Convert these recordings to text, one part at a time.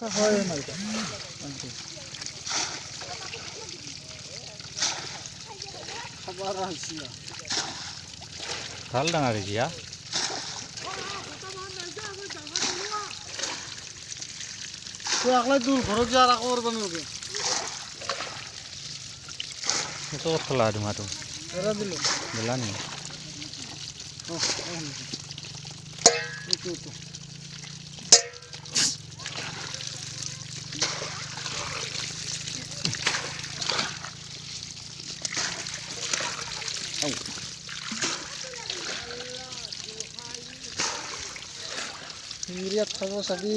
হয় নাই। ভাল ডাঙৰ হৈছে। তুই আকলাই দূৰ ঘৰত যা, আকৌ কৰবা নালাগে। ক'ত থলা ধোঁৱাটো? এৰা দিলো। দিলা নি? অঁ, এইটো এইটো শিঙিৰিয়াত খাব চাবি।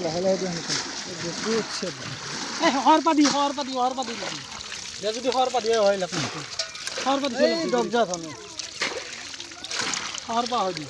লাহে লাহে দিয়া। বেছি উঠছে। সৰ পাতি, সৰ পাতি, সৰ পাতি যদি সৰ পাতি হয়, সৰ পাতি। দবজা থানো। সৰ পা হয় দি।